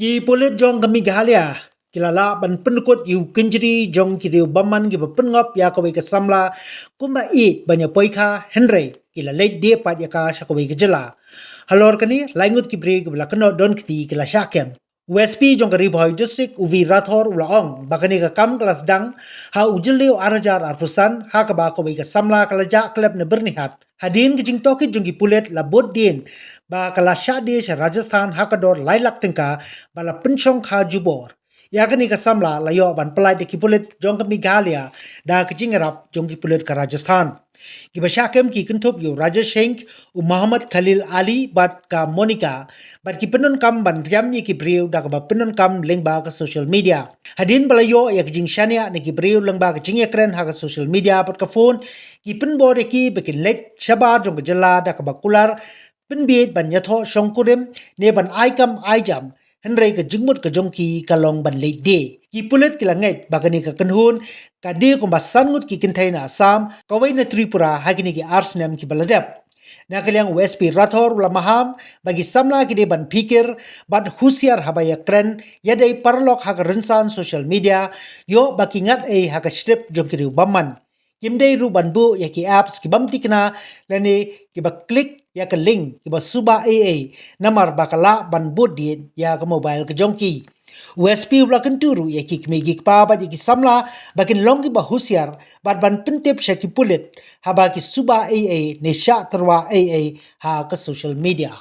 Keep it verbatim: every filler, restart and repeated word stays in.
Ki pulit jong ka Meghalaya ki la lah ban pynkut ïa u kynjri jong ki riew bymman kiba pynngop ïa kawei ka samla kumba ïeit ban ïa poi kha, hynrei ki la leit die pat ïa ka sha kawei ka jylla. Halor kane, lai ngut ki briew kiba la kynnoh don kti ki la shah kem. U S P jong ka Ri Bhoi District, u V Rathore, u la ong ba kane ka kam ka la sdang ha u Jylliew ar hajar arphew san, ha kaba kawei ka samla ka la jah klep na Byrnihat. Hadien ka jingtohkit jong ki pulit, la bud dien ba ka la shah die sha Rajasthan ha ka dor lai lak tyngka, ba la pynshong kha jubor. Ïa kane ka samla la ïoh ban pyllait da ki pulit jong ka Meghalaya da ka jingïarap jong ki pulit ka Rajasthan. Kiba shah kem ki kynthup ïa u Rajesh Singh, u Mohammad Khalil Ali bad ka Monica, bad ki pyndonkam ban riam ïa ki briew da kaba pyndonkam lyngba ka social media. Hadien ba la ïoh ïa ka jingshaniah na ki briew lyngba ka jingïakren ha ka social media bad ka phone, ki pynbor ïa ki ba kin leit shabar jong ka jylla da kaba kular, pynbieit ban ïathoh shongkurim ne ban ai kam ai jam, hynrei ka jingmut ka jong ki ka long ban leit die. Ki pulit ki la ngeit ba kane ka kynhun ka die kumba san ngut ki kynthei na Assam, kawei na Tripura, ha kine ki ar snem kiba la dep. Na ka liang u S P Rathore u la maham ba ki samla ki dei ban phikir bad husiar haba ïakren ïadei paralok ha ka rynsan social media, ïoh ba ki ngat ei ha ka shrip jong ki riew bymman. Kim dei ruh ban buh ïa ki apps ki bym thikna lane kiba click ïa ka link kiba suba ei ei, namar ba ka lah ban bud dien ïa ka mobile ka jong ki. U S P u la kyntu ruh ïa ki kmie ki kpa bad ïa ki samla ba kin long kiba husiar bad ban pyntip sha ki pulit haba ki suba ei ei ne shah tyrwa ei ei ha ka social media.